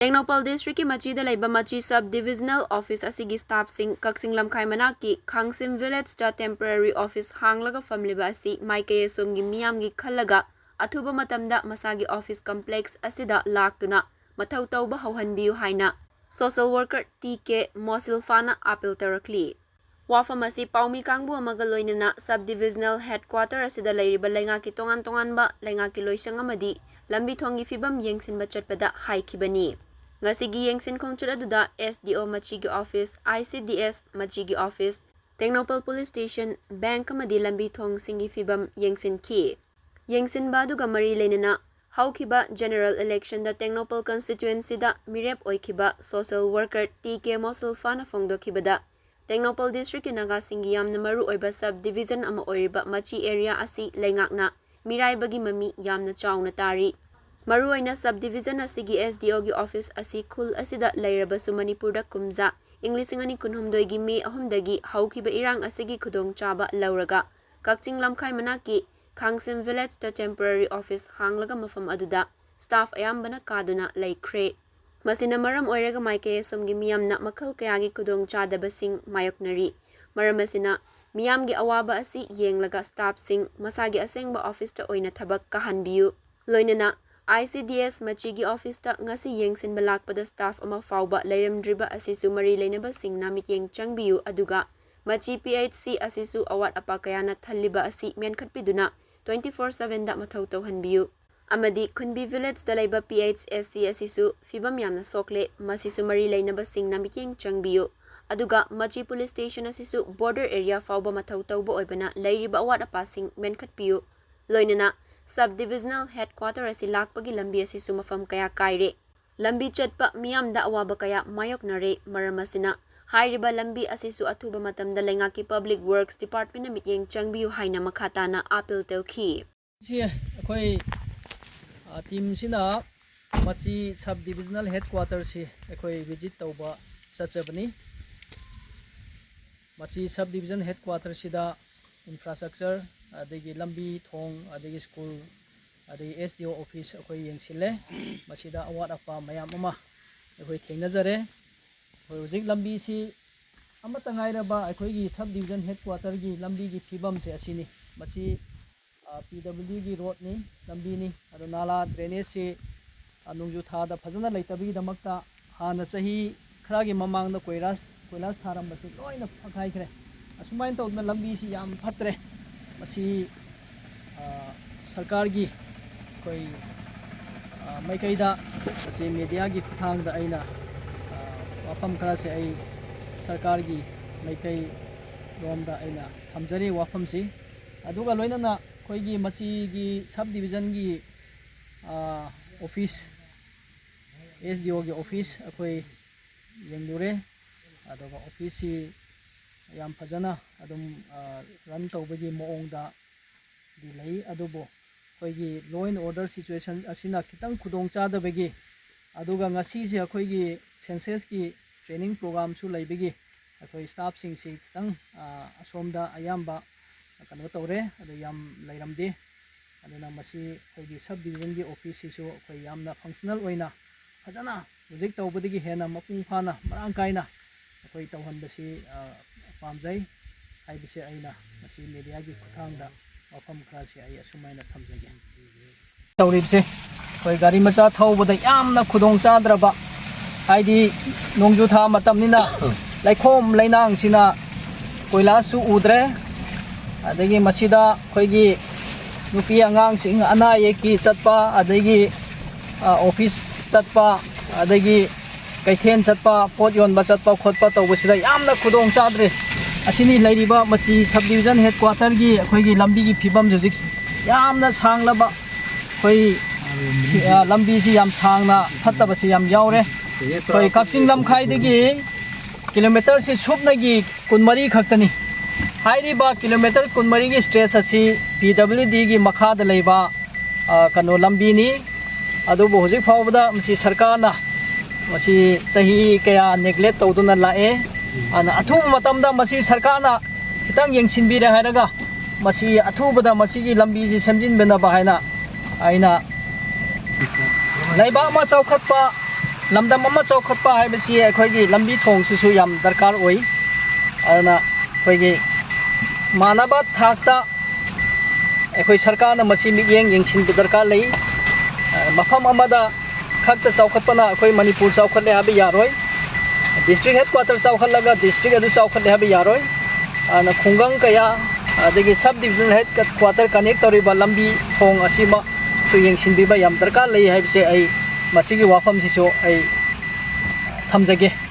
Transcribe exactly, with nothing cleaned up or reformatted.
ꯇꯦꯡꯅꯧꯄꯜ ꯗꯤꯁꯇ꯭ꯔꯤꯛꯀꯤ ꯃꯆꯤꯗ ꯂꯩꯕ ꯃꯆꯤ ꯁꯕ ꯗꯤꯕꯤꯖꯅꯦꯜ ꯑꯣꯐꯤꯁ ꯑꯁꯤꯒꯤ ꯁ꯭ꯇꯥꯐꯁꯤꯡ ꯀꯛꯆꯤꯡ ꯂꯝꯈꯥꯏ ꯃꯅꯥꯛꯀꯤ ꯈꯥꯡꯁꯤꯝ ꯚꯤꯂꯦꯖꯇ ꯇꯦꯝꯄꯔꯦꯔꯤ ꯑꯣꯐꯤꯁ ꯍꯥꯡꯂꯒ ꯐꯝꯂꯤꯕ ꯑꯁꯤ ꯃꯥꯏꯀꯩ ꯑꯁꯣꯝꯒꯤ ꯃꯤꯌꯥꯝꯒꯤ ꯈꯜꯂꯒ ꯑꯊꯨꯕ ꯃꯇꯝꯗ ꯃꯁꯥꯒꯤ ꯑꯣꯐꯤꯁ ꯀꯝꯄ꯭ꯂꯦꯛꯁ ꯑꯁꯤꯗ ꯂꯥꯛꯇꯨꯅ ꯃꯊꯧ ꯇꯧꯕ ꯍꯧꯍꯟꯕꯤꯌꯨ ꯍꯥꯏꯅ ꯁꯣꯁꯤꯌꯦꯜ ꯋꯥꯔꯀꯔ ꯇꯤ ꯀꯦ ꯃꯣꯁꯤꯜꯐꯥꯅ ꯑꯥꯄꯤꯜ ꯇꯧꯔꯛꯂꯤ꯫ ꯋꯥꯐꯝ ꯑꯁꯤ ꯄꯥꯎꯃꯤ ꯀꯥꯡꯕꯨ ꯑꯃꯒ ꯂꯣꯏꯅꯅ ꯁꯕ ꯗꯤꯕꯤꯖꯅꯦꯜ ꯍꯦꯗꯀ꯭ꯋꯥꯇꯔ ꯑꯁꯤꯗ ꯂꯩꯔꯤꯕ ꯂꯩꯉꯥꯛꯀꯤ ꯇꯣꯉꯥꯟ ꯇꯣꯉꯥꯟꯕ ꯂꯩꯉꯥꯛꯀꯤ ꯂꯣꯏꯁꯪ ꯑꯃꯗꯤ ꯂꯝꯕꯤ ꯊꯣꯡꯒꯤ ꯐꯤꯕꯝ ꯌꯦꯡꯁꯤꯟꯕ ꯆꯠꯄꯗ ꯍꯥꯏꯈꯤꯕꯅꯤ꯫ ꯉꯁꯤꯒꯤ ꯌꯦꯡꯁꯤꯟ ꯈꯣꯡꯆꯠ ꯑꯗꯨꯗ ꯑꯦꯁ ꯗꯤ ꯑꯣ ꯃꯆꯤꯒꯤ office, I C D S ꯃꯆꯤꯒꯤ office, Tengnoupal police station, bank ꯑꯃꯗꯤ ꯂꯝꯕꯤ ꯊꯣꯡꯁꯤꯡꯒꯤ ꯐꯤꯕꯝ ꯌꯦꯡꯁꯤꯟꯈꯤ꯫ ꯌꯦꯡꯁꯤꯟꯕ ꯑꯗꯨꯒ ꯃꯔꯤ ꯂꯩꯅꯅ ꯍꯧꯈꯤꯕ ꯖꯦꯅꯔꯦꯜ ꯏꯂꯦꯛꯁꯟꯗ ꯇꯦꯡꯅꯧꯄꯜ ꯀꯟꯁꯇꯤꯇ꯭ꯋꯦꯟꯁꯤꯗ ꯃꯤꯔꯦꯞ ꯑꯣꯏꯈꯤꯕ ꯁꯣꯁꯤꯌꯦꯜ ꯋꯥꯔꯀꯔ ꯇꯤ ꯀꯦ ꯃꯣꯁꯤꯜꯐꯥꯅ ꯐꯣꯡꯗꯣꯛꯈꯤꯕꯗ, ꯇꯦꯡꯅꯧꯄꯜ ꯗꯤꯁꯇ꯭ꯔꯤꯛꯀꯤ ꯅꯥꯒꯥꯁꯤꯡꯒꯤ ꯌꯥꯝꯅ ꯃꯔꯨ ꯑꯣꯏꯕ ꯁꯕ ꯗꯤꯕꯤꯖꯟ ꯑꯃ ꯑꯣꯏꯔꯤꯕ ꯃꯆꯤ ꯑꯦꯔꯤꯌꯥ ꯑꯁꯤ ꯂꯩꯉꯥꯛꯅ ꯃꯤꯔꯥꯏꯕꯒꯤ ꯃꯃꯤ ꯌꯥꯝꯅ ꯆꯥꯎꯅ ꯇꯥꯔꯤ꯫ ꯃꯔꯨꯑꯣꯏꯅ ꯁꯕ ꯗꯤꯕꯤꯖꯟ ꯑꯁꯤꯒꯤ ꯑꯦꯁ ꯗꯤ ꯑꯣꯒꯤ ꯑꯣꯐꯤꯁ ꯑꯁꯤ ꯈꯨꯜ ꯑꯁꯤꯗ ꯂꯩꯔꯕꯁꯨ ꯃꯅꯤꯄꯨꯔꯗ ꯀꯨꯝꯖꯥ ꯏꯪ ꯂꯤꯁꯤꯡ ꯑꯅꯤ ꯀꯨꯟꯍꯨꯝꯗꯣꯏꯒꯤ ꯃꯦ ꯑꯍꯨꯝꯗꯒꯤ ꯍꯧꯈꯤꯕ ꯏꯔꯥꯡ ꯑꯁꯤꯒꯤ ꯈꯨꯗꯣꯡꯆꯥꯕ ꯂꯧꯔꯒ ꯀꯛꯆꯤꯡ ꯂꯝꯈꯥꯏ ꯃꯅꯥꯛꯀꯤ ꯈꯥꯡꯁꯤꯝ ꯚꯤꯂꯦꯖꯇ ꯇꯦꯝꯄꯔꯦꯔꯤ ꯑꯣꯐꯤꯁ ꯍꯥꯡꯂꯒ ꯃꯐꯝ ꯑꯗꯨꯗ ꯁ꯭ꯇꯥꯐ ꯑꯌꯥꯝꯕꯅ ꯀꯥꯗꯨꯅ ꯂꯩꯈ꯭ꯔꯦ꯫ ꯃꯁꯤꯅ ꯃꯔꯝ ꯑꯣꯏꯔꯒ ꯃꯥꯏꯀꯩ ꯑꯁꯣꯝꯒꯤ ꯃꯤꯌꯥꯝꯅ ꯃꯈꯜ ꯀꯌꯥꯒꯤ ꯈꯨꯗꯣꯡꯆꯥꯗꯕꯁꯤꯡ ꯃꯥꯌꯣꯛꯅꯔꯤ꯫ ꯃꯔꯝ ꯑꯁꯤꯅ ꯃꯤꯌꯥꯝꯒꯤ ꯑꯋꯥꯕ ꯑꯁꯤ ꯌꯦꯡꯂꯒ ꯁ꯭ꯇꯥꯐꯁꯤꯡ ꯃꯁꯥꯒꯤ ꯑꯁꯦꯡꯕ ꯑꯣꯐꯤꯁꯇ ꯑꯣꯏꯅ ꯊꯕꯛ ꯀꯥꯍꯟꯕꯤꯌꯨ꯫ ꯂꯣꯏꯅꯅ ꯑꯥꯏ ꯁꯤ ꯗꯤ ꯑꯦꯁ ꯃꯆꯤꯒꯤ ꯑꯣꯐꯤꯁꯇ ꯉꯁꯤ ꯌꯦꯡꯁꯤꯟꯕ ꯂꯥꯛꯄꯗ ꯁ꯭ꯇꯥꯐ ꯑꯃ ꯐꯥꯎꯕ ꯂꯩꯔꯝꯗ꯭ꯔꯤꯕ ꯑꯁꯤꯁꯨ ꯃꯔꯤ ꯂꯩꯅꯕꯁꯤꯡꯅ ꯃꯤꯠꯌꯦꯡ ꯆꯪꯕꯤꯌꯨ, ꯑꯗꯨꯒ ꯃꯆꯤ ꯄꯤ ꯑꯩꯆ ꯁꯤ ꯑꯁꯤꯁꯨ ꯑꯋꯥꯠ ꯑꯄꯥ ꯀꯌꯥꯅ ꯊꯜꯂꯤꯕ ꯑꯁꯤ ꯃꯦꯟꯈꯠꯄꯤꯗꯨꯅ ꯇ꯭ꯋꯦꯟꯇꯤ ꯐꯣꯔ ꯁꯚꯦꯟꯗ ꯃꯊꯧ ꯇꯧꯍꯟꯕꯤꯌꯨ꯫ ꯑꯃꯗꯤ ꯈꯨꯟꯕꯤ ꯚꯤꯂꯦꯖꯇ ꯂꯩꯕ ꯄꯤ ꯑꯩꯆ ꯑꯦꯁ ꯁꯤ ꯑꯁꯤꯁꯨ ꯐꯤꯕꯝ ꯌꯥꯝꯅ ꯁꯣꯛꯂꯦ, ꯃꯁꯤꯁꯨ ꯃꯔꯤ ꯂꯩꯅꯕꯁꯤꯡꯅ ꯃꯤꯠꯌꯦꯡ ꯆꯪꯕꯤꯌꯨ꯫ ꯑꯗꯨꯒ ꯃꯆꯤ ꯄꯨꯂꯤꯁ ꯁ꯭ꯇꯦꯁꯟ ꯑꯁꯤꯁꯨ ꯕꯣꯔꯗꯔ ꯑꯦꯔꯤꯌꯥ ꯐꯥꯎꯕ ꯃꯊꯧ ꯇꯧꯕ ꯑꯣꯏꯕꯅ ꯂꯩꯔꯤꯕ ꯑꯋꯥꯠ ꯑꯄꯥꯁꯤꯡ ꯃꯦꯟꯈꯠꯄꯤꯌꯨ꯫ ꯂꯣꯏꯅꯅ ꯁꯕ ꯗꯤꯕꯤꯖꯅꯦꯜ ꯍꯦꯗꯀ꯭ꯋꯥꯇꯔ ꯑꯁꯤ ꯂꯥꯛꯄꯒꯤ ꯂꯝꯕꯤ ꯑꯁꯤꯁꯨ ꯃꯐꯝ ꯀꯌꯥ ꯀꯥꯏꯔꯦ꯫ ꯂꯝꯕꯤ ꯆꯠꯄ ꯃꯤꯌꯥꯝꯗ ꯑꯋꯥꯕ ꯀꯌꯥ ꯃꯥꯌꯣꯛꯅꯔꯦ꯫ ꯃꯔꯝ ꯑꯁꯤꯅ ꯍꯥꯏꯔꯤꯕ ꯂꯝꯕꯤ ꯑꯁꯤꯁꯨ ꯑꯊꯨꯕ ꯃꯇꯝꯗ ꯂꯩꯉꯥꯛꯀꯤ ꯄꯕ꯭ꯂꯤꯛ ꯋꯔꯛꯁ ꯗꯤꯄꯥꯔꯠꯃꯦꯟꯅ ꯃꯤꯠꯌꯦꯡ ꯆꯪꯕꯤꯌꯨ ꯍꯥꯏꯅ ꯃꯈꯥ ꯇꯥꯅ ꯑꯥꯄꯤꯜ ꯇꯧꯈꯤ꯫ ꯁꯤ ꯑꯩꯈꯣꯏ, ꯑ, ꯇꯤꯝꯁꯤꯅ ꯃꯆꯤ ꯁꯕ ꯗꯤꯕꯤꯖꯅꯦꯜ ꯍꯦꯗꯀ꯭ꯋꯥꯇꯔꯁꯤ ꯑꯩꯈꯣꯏ ꯚꯤꯖꯤꯠ ꯇꯧꯕ ꯆꯠꯆꯕꯅꯤ꯫ ꯃꯆꯤ ꯁꯕ ꯗꯤꯕꯤꯖꯟ ꯍꯦꯗꯀ꯭ꯋꯥꯇꯔꯁꯤꯗ ꯏꯟꯐ꯭ꯔꯥꯁ꯭ꯇ꯭ꯔꯛꯆꯔ, ꯑꯗꯒꯤ ꯂꯝꯕꯤ ꯊꯣꯡ, ꯑꯗꯒꯤ ꯁ꯭ꯀꯨꯜ, ꯑꯗꯒꯤ ꯑꯦꯁ ꯗꯤ ꯑꯣ ꯑꯣꯐꯤꯁ ꯑꯩꯈꯣꯏ ꯌꯦꯡꯁꯤꯜꯂꯦ꯫ ꯃꯁꯤꯗ ꯑꯋꯥꯠ ꯑꯄꯥ ꯃꯌꯥꯝ ꯑꯃ ꯑꯩꯈꯣꯏ ꯊꯦꯡꯅꯖꯔꯦ꯫ ꯑꯩꯈꯣꯏ ꯍꯧꯖꯤꯛ ꯂꯝꯕꯤꯁꯤ ꯑꯃꯠꯇ ꯉꯥꯏꯔꯕ ꯑꯩꯈꯣꯏꯒꯤ sub division headquarterꯒꯤ ꯂꯝꯕꯤꯒꯤ ꯐꯤꯕꯝꯁꯦ ꯑꯁꯤꯅꯤ꯫ ꯃꯁꯤ, ꯑ, PWDꯒꯤ roadꯅꯤ, ꯂꯝꯕꯤꯅꯤ꯫ ꯑꯗꯣ ꯅꯥꯂꯥ drainageꯁꯤ, ꯑ, ꯅꯣꯡꯖꯨ ꯊꯥꯗ ꯐꯖꯅ ꯂꯩꯇꯕꯒꯤꯗꯃꯛꯇ ꯍꯥꯟꯅ ꯆꯍꯤ ꯈꯔꯒꯤ ꯃꯃꯥꯡꯗ ꯀꯣꯏꯂꯥꯁ, ꯀꯣꯏꯂꯥꯁ ꯊꯥꯔꯝꯕꯁꯤ ꯂꯣꯏꯅ ꯐꯛꯍꯥꯏꯈ꯭ꯔꯦ꯫ ꯑꯁꯨꯃꯥꯏꯅ ꯇꯧꯗꯅ ꯂꯝꯕꯤꯁꯤ ꯌꯥꯝ ꯐꯠꯇ꯭ꯔꯦ꯫ ꯃꯁꯤ, ꯑ, ꯁꯔꯀꯥꯔꯒꯤ ꯑꯩꯈꯣꯏ, ꯑ, ꯃꯥꯏꯀꯩꯗ ꯃꯁꯤ mediaꯒꯤ ꯈꯨꯠꯊꯥꯡꯗ ꯑꯩꯅ, ꯑ, ꯋꯥꯐꯝ ꯈꯔꯁꯦ ꯑꯩ ꯁꯔꯀꯥꯔꯒꯤ ꯃꯥꯏꯀꯩ ꯂꯣꯝꯗ ꯑꯩꯅ ꯊꯝꯖꯔꯤ ꯋꯥꯐꯝꯁꯤ꯫ ꯑꯗꯨꯒ ꯂꯣꯏꯅꯅ ꯑꯩꯈꯣꯏꯒꯤ ꯃꯁꯤꯒꯤ sub divisionꯒꯤ, ꯑ, office, SDOꯒꯤ office ꯑꯩꯈꯣꯏ ꯌꯦꯡꯂꯨꯔꯦ꯫ ꯑꯗꯨꯒ officeꯁꯤ ꯌꯥꯝ ꯐꯖꯅ ꯑꯗꯨꯝ, ꯑ, run ꯇꯧꯕꯒꯤ ꯃꯑꯣꯡꯗꯗꯤ ꯂꯩ, ꯑꯗꯨꯕꯨ ꯑꯩꯈꯣꯏꯒꯤ law and order situation ꯑꯁꯤꯅ ꯈꯤꯇꯪ ꯈꯨꯗꯣꯡ ꯆꯥꯗꯕꯒꯤ, ꯑꯗꯨꯒ ꯉꯁꯤꯁꯦ ꯑꯩꯈꯣꯏꯒꯤ censusꯀꯤ training programꯁꯨ ꯂꯩꯕꯒꯤ ꯑꯩꯈꯣꯏ staffꯁꯤꯡꯁꯤ ꯈꯤꯇꯪ, ꯑ, ꯑꯁꯣꯝꯗ ꯑꯌꯥꯝꯕ ꯀꯩꯅꯣ ꯇꯧꯔꯦ, ꯑꯗꯨ ꯌꯥꯝ ꯂꯩꯔꯝꯗꯦ꯫ ꯑꯗꯨꯅ ꯃꯁꯤ ꯑꯩꯈꯣꯏꯒꯤ sub divisionꯒꯤ officeꯁꯤꯁꯨ ꯑꯩꯈꯣꯏ ꯌꯥꯝꯅ functional ꯑꯣꯏꯅ ꯐꯖꯅ ꯍꯧꯖꯤꯛ ꯇꯧꯕꯗꯒꯤ ꯍꯦꯟꯅ ꯃꯄꯨꯡ ꯐꯥꯅ ꯃꯔꯥꯡ ꯀꯥꯏꯅ ꯑꯩꯈꯣꯏ ꯇꯧꯍꯟꯕꯁꯤ, ꯑ, ꯄꯥꯝꯖꯩ ꯍꯥꯏꯕꯁꯦ ꯑꯩꯅ ꯃꯁꯤ mediaꯒꯤ ꯈꯨꯠꯊꯥꯡꯗ ꯋꯥꯐꯝ ꯈꯔꯁꯤ ꯑꯩ ꯑꯁꯨꯃꯥꯏꯅ ꯊꯝꯖꯒꯦ꯫ ꯇꯧꯔꯤꯕꯁꯦ ꯑꯩꯈꯣꯏ ꯒꯥꯔꯤ ꯃꯆꯥ ꯊꯧꯕꯗ ꯌꯥꯝꯅ ꯈꯨꯗꯣꯡ ꯆꯥꯗ꯭ꯔꯕ, ꯍꯥꯏꯗꯤ ꯅꯣꯡꯖꯨ ꯊꯥ ꯃꯇꯝꯅꯤꯅ ꯂꯩꯈꯣꯝ ꯂꯩꯅꯥꯡꯁꯤꯅ ꯀꯣꯏꯂꯥꯁꯁꯨ ꯎꯗ꯭ꯔꯦ꯫ ꯑꯗꯒꯤ ꯃꯁꯤꯗ ꯑꯩꯈꯣꯏꯒꯤ ꯅꯨꯄꯤ ꯑꯉꯥꯡꯁꯤꯡ ꯑꯅꯥ ꯑꯌꯦꯛꯀꯤ ꯆꯠꯄ, ꯑꯗꯒꯤ, ꯑ, office ꯆꯠꯄ, ꯑꯗꯒꯤ ꯀꯩꯊꯦꯜ ꯆꯠꯄ, ꯄꯣꯠ ꯌꯣꯟꯕ ꯆꯠꯄ ꯈꯣꯠꯄ ꯇꯧꯕꯁꯤꯗ ꯌꯥꯝꯅ ꯈꯨꯗꯣꯡ ꯆꯥꯗ꯭ꯔꯦ꯫ ꯑꯁꯤꯅꯤ ꯂꯩꯔꯤꯕ ꯃꯆꯤ sub division headquarterꯒꯤ ꯑꯩꯈꯣꯏꯒꯤ ꯂꯝꯕꯤꯒꯤ ꯐꯤꯕꯝꯁꯦ ꯍꯧꯖꯤꯛ ꯌꯥꯝꯅ ꯁꯥꯡꯂꯕ ꯑꯩꯈꯣꯏ, ꯑ, ꯂꯝꯕꯤꯁꯤ ꯌꯥꯝ ꯁꯥꯡꯅ ꯐꯠꯇꯕꯁꯤ ꯌꯥꯝ ꯌꯥꯎꯔꯦ꯫ ꯑꯩꯈꯣꯏ ꯀꯛꯆꯤꯡ ꯂꯝꯈꯥꯏꯗꯒꯤ kilometerꯁꯤ ꯁꯨꯞꯅꯒꯤ ꯀꯨꯟꯃꯔꯤ ꯈꯛꯇꯅꯤ꯫ ꯍꯥꯏꯔꯤꯕ kilometer ꯀꯨꯟꯃꯔꯤꯒꯤ stretch ꯑꯁꯤ PWDꯒꯤ ꯃꯈꯥꯗ ꯂꯩꯕ, ꯑ, ꯀꯩꯅꯣ, ꯂꯝꯕꯤꯅꯤ꯫ ꯑꯗꯨꯕꯨ ꯍꯧꯖꯤꯛ ꯐꯥꯎꯕꯗ ꯃꯁꯤ ꯁꯔꯀꯥꯔꯅ ꯃꯁꯤ ꯆꯍꯤ ꯀꯌꯥ neglect ꯇꯧꯗꯨꯅ ꯂꯥꯛꯑꯦ꯫ ꯑꯗꯨꯅ ꯑꯊꯨꯕ ꯃꯇꯝꯗ ꯃꯁꯤ ꯁꯔꯀꯥꯔꯅ ꯈꯤꯇꯪ ꯌꯦꯡꯁꯤꯟꯕꯤꯔꯦ ꯍꯥꯏꯔꯒ ꯃꯁꯤ ꯑꯊꯨꯕꯗ ꯃꯁꯤꯒꯤ ꯂꯝꯕꯤꯁꯤ ꯁꯦꯝꯖꯤꯟꯕꯤꯅꯕ ꯍꯥꯏꯅ ꯑꯩꯅ ꯂꯩꯕꯥꯛ ꯑꯃ ꯆꯥꯎꯈꯠꯄ, ꯂꯝꯗꯝ ꯑꯃ ꯆꯥꯎꯈꯠꯄ ꯍꯥꯏꯕꯁꯤ ꯑꯩꯈꯣꯏꯒꯤ ꯂꯝꯕꯤ ꯊꯣꯡꯁꯤꯁꯨ ꯌꯥꯝ ꯗꯔꯀꯥꯔ ꯑꯣꯏ꯫ ꯑꯗꯨꯅ ꯑꯩꯈꯣꯏꯒꯤ ꯃꯥꯟꯅꯕ ꯊꯥꯛꯇ ꯑꯩꯈꯣꯏ ꯁꯔꯀꯥꯔꯅ ꯃꯁꯤ ꯃꯤꯠꯌꯦꯡ ꯌꯦꯡꯁꯤꯟꯕ ꯗꯔꯀꯥꯔ ꯂꯩ꯫ ꯃꯐꯝ ꯑꯃꯗ ꯈꯛꯇ ꯆꯥꯎꯈꯠꯄꯅ ꯑꯩꯈꯣꯏ ꯃꯅꯤꯄꯨꯔ ꯆꯥꯎꯈꯠꯂꯦ ꯍꯥꯏꯕ ꯌꯥꯔꯣꯏ꯫ ꯗꯤꯁꯇ꯭ꯔꯤꯛ ꯍꯦꯗ ꯀ꯭ꯋꯥꯇꯔ ꯆꯥꯎꯈꯠꯂꯒ ꯗꯤꯁꯇ꯭ꯔꯤꯛ ꯑꯗꯨ ꯆꯥꯎꯈꯠꯂꯦ ꯍꯥꯏꯕ ꯌꯥꯔꯣꯏ꯫ ꯑꯗꯨꯅ ꯈꯨꯡꯒꯪ ꯀꯌꯥ, ꯑꯗꯒꯤ ꯁꯕ ꯗꯤꯕꯤꯖꯅꯦꯜ ꯍꯦꯗ ꯀ꯭ꯋꯥꯇꯔ ꯀꯅꯦꯛ ꯇꯧꯔꯤꯕ ꯂꯝꯕꯤ ꯊꯣꯡ ꯑꯁꯤꯃꯁꯨ ꯌꯦꯡꯁꯤꯟꯕꯤꯕ ꯌꯥꯝ ꯗꯔꯀꯥꯔ ꯂꯩ ꯍꯥꯏꯕꯁꯦ ꯑꯩ ꯃꯁꯤꯒꯤ ꯋꯥꯐꯝꯁꯤꯁꯨ ꯑꯩ ꯊꯝꯖꯒꯦ꯫